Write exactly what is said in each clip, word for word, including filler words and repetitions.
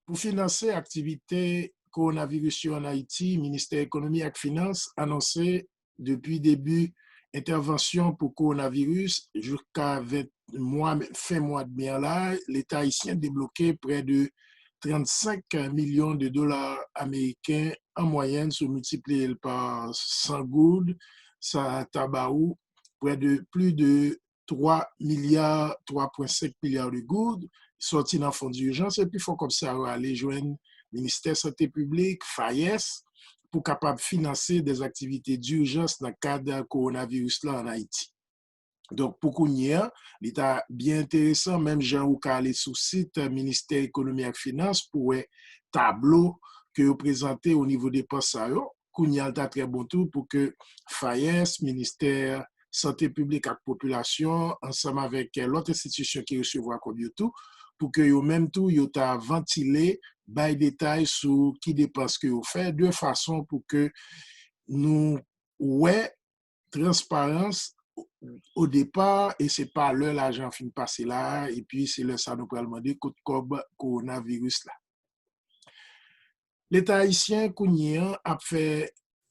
Pou finanse aktivite kowonaviris yo ann Ayiti, Ministè Ekonomi ak Finans anonse depi debi entèvansyon pou kowonaviris jiska ven mwa, fen mwa de me an la, Leta ayisyen debloke prè de trannsenk milyon de dola ameriken an mwayèn, si w miltipliye l pa san goud, sa ta ba ou prè de plis de twa milya, twa pwen senk milya de goud, sòti nan fon dijans, epi fò kòb sa yo ale jwenn Ministè Sante Piblik, FAES, pou kapab finanse dèzaktivite dijans nan kad kowonaviris la ann Ayiti. Donk, pou kounye a, li ta byen enteresan, menm jan ou ka ale sou sit Ministè Ekonomi ak Finans pou wè tablo ke yo prezante o nivo depans sa yo. Kounye a, l ta trè bon tou pou ke FAES, Ministè Sante Piblik ak Popilasyon, ansanm avèk lòt enstitisyon ki resevwa kòb yo tou, pou ke yo menm tou, yo ta vantile, bay detay sou ki depans ke yo fè, de fason pou ke nou wè transparans o depa, e se pa lè lajan an fin pase la, epi se lè sa nou pral mande kot kòb kowonaviris la. Leta ayisyen kounye an ap fè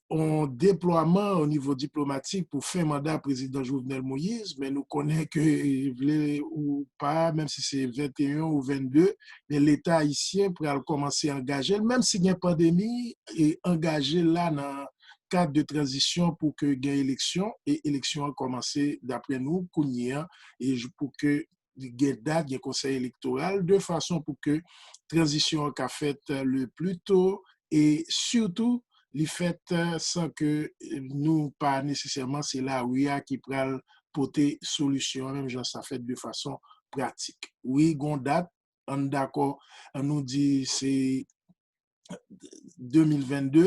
yon deplwaman o nivo diplomatik pou fen manda Prezidan Jovenel Moïse, men nou konnen ke, vle ou pa, menm si se venteyen ou vennde, men Leta ayisyen pral kòmanse angaje l, menm si gen pandemi, e angaje l la nan kad de tranzisyon pou ke gen eleksyon, e eleksyon an kòmanse, daprè nou, kounye an, e pou ke gen dat, gen konsèy elektoral, de fason pou ke tranzisyon an ka fèt le pli to, e sitou, li fèt san ke nou pa nesesèman se lari a ki pral pote solisyon an, menm jan sa fèt de fason pratik. Wi, gon dat, ann dakò, ann nou di se de mil vennde,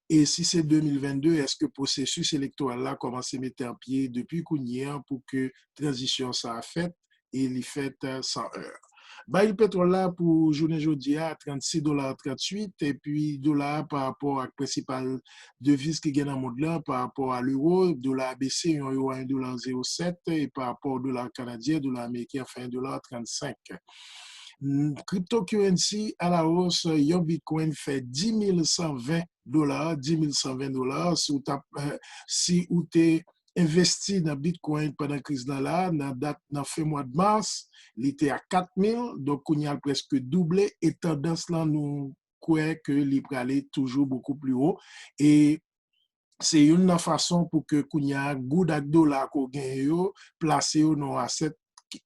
e si se de mil vennde, èske pwosesis elektoral la kòmanse mete an pye depi kounye an pou ke tranzisyon sa a fèt, e li fèt san è? Baril petwòl la pou jounen jodi a, trannsis dola tranntuit, epi dola a pa rapò ak prensipal deviz ki gen nan mond lan, pa rapò a lewo, dola a bese, yon ewo a yon dola zewo sèt, e pa rapò dola kanadyen, dola ameriken an fè yon dola trannsenk. Cryptocurrency à la hausse, yon Bitcoin fè dis mil san ven dola, dis mil san ven dola, si ou t ap, si ou te envesti nan Bitcoin pandan kriz lan la, nan dat, nan fen mwa de mas, li te a kat mil, donk kounye a l prèske double, e tandans lan nou kwè ke li prale toujou bokou pli wo, e se youn nan fason pou ke kounye a goud ak dola ke w genyen yo, plase yo nan yon asèt ki,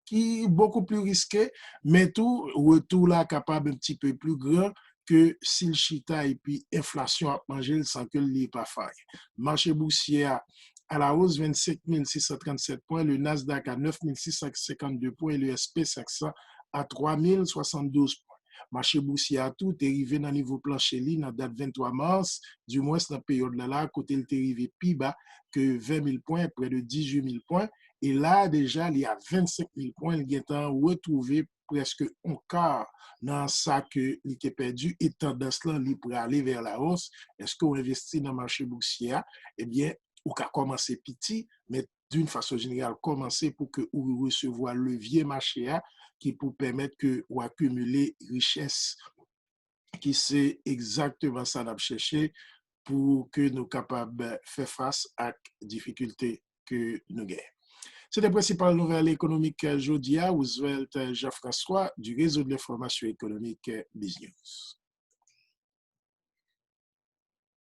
ki bokou pli riske, men tou, retou la kapab un petit peu plus grand ke si l chita epi enflasyon ap manje l san ke l li pa fay. Mache bousyè a, à la hausse, vennsenk mil sis san trannsèt pwen, le Nasdaq a nèf mil sis san senkannde pwen, e le S P senk san a twa mil swasanndouz pwen. Mache bousyè a tou te rive nan nivo planche li nan dat venntwa mas, dimwens nan peryòd la la, kote l te rive pi ba ke ven mil pwen, prè de dizuit mil pwen, e la deja li a vennsenk mil pwen, li gentan retwouve prèske yon ka nan sa ke li te pèdi, e tandans lan li prale vers la hausse. Èske w envesti nan mache bousyè a? Ebyen, ou ka kòmanse piti, men d'une façon générale, kòmanse pou ke ou resevwa levye mache a ki pou pèmèt ke ou akimile richès, ki se egzakteman sa n ap chèche pou ke nou kapab fè fas ak difikilte ke nou genyen. Se te prensipal nouvèl ekonomik jodi a, Roosevelt Jean-François du Réseau de l'Information Économique, Biz News.